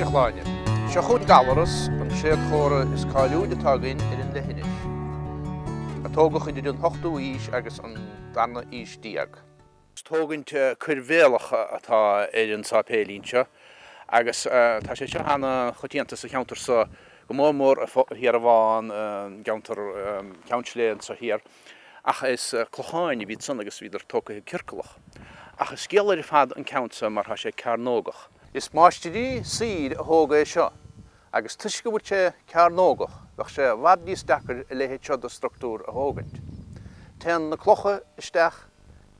Anois a Shláine, seo chugainn Gallarus, an séadchomhartha is cáiliúil atá againn ar an leithinis, a tógadh idir an ochtú aois agus an darna aois déag. Is tógaint coirbhéalach atá ar an sáipéilín seo agus tá sé seo ana choitianta sa cheantar so, go mór mór thiar an Bhán, i gceantar Cheann Sléibhe anso thiar. Ach is clocháin a bhíod san agus bhíodar tógtha ciorcalach. Ach is scéal eile ar fad an ceann seo mar tá sé cearnógach. Is máistirí saoir a thóg é seo agus toisc go bhfuil sé cearnógach bheadh sé i bhfad níos deacair a leithéid seo de structúr a thógaint. Téann na clocha isteach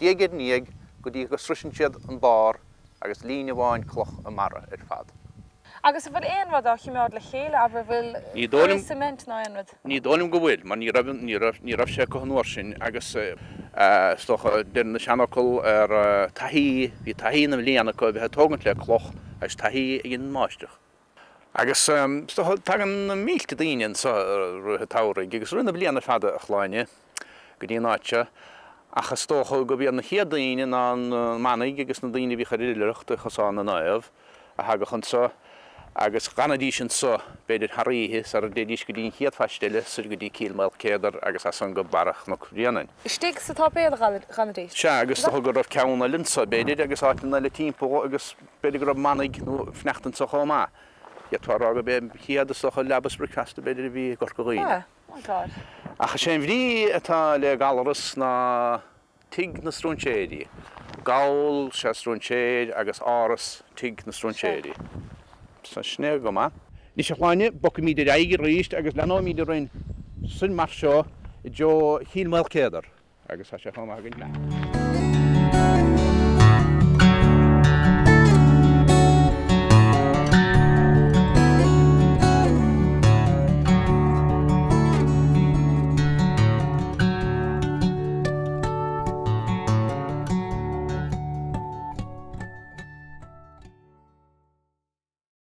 diaidh ar ndiaidh go dtí go sroiseann siad an barr agus líne amháin cloch i mbarra ar fad. Agus an bhfuil aon rud á chimeád le chéile, abair, an bhfuil aon cement ná aon rud? Ní dóigh liom go bhfuil, mar ní raibh, ní raibh, ní raibh sé acu an uair sin agus is dócha, deir na seanfhocail ar taithí, bhí taithí na mblian acu a bheith ag tógaint le cloch agus taithí ag an máistreach. Agus is dócha, tagann na mílte daoine anso i rith an tsamhraidh agus i rith na bliana ar fad a Shláine go dtí an áit seo ach is dócha gurb iad na chéad daoine ná na manaigh agus na daoine a bhíodh ar oilithreacht ar Chosán na Naomh a thagadh anso agus dh'fhanaidís anso b'fhéidir thar oíche sara dtéidís go dtí an chéad phaiste eile soir go dtí Cill Maoilcéadair agus as san go barra Chnoc Bhréanainn. Istigh sa tsáipéal a dh'fhanaidís. Sea, agus is dócha go raibh ceann eile anso b'fhéidir agus áiteanna eile timpeall agus b'fhéidir go raibh manaigh nó ag fanacht anso chomh maith. D'fhéadfá a rá gurb é an chéad is dócha leaba is bricfeasta b'fhéidir a bhí i gCorca Dhuibhne. My God. Ach is é an bhrí atá le Gallarus ná Tigh na Stróinséirí. Gall is ea stróinséir agus áras tigh na stróinséirí. Sin é go maith. Anois a Shláine, bogfaimid ar aghaidh arís agus leanóimid orainn soir mar seo i dtreo Chill Maoilcéadair agus tá sé chomh maith againn.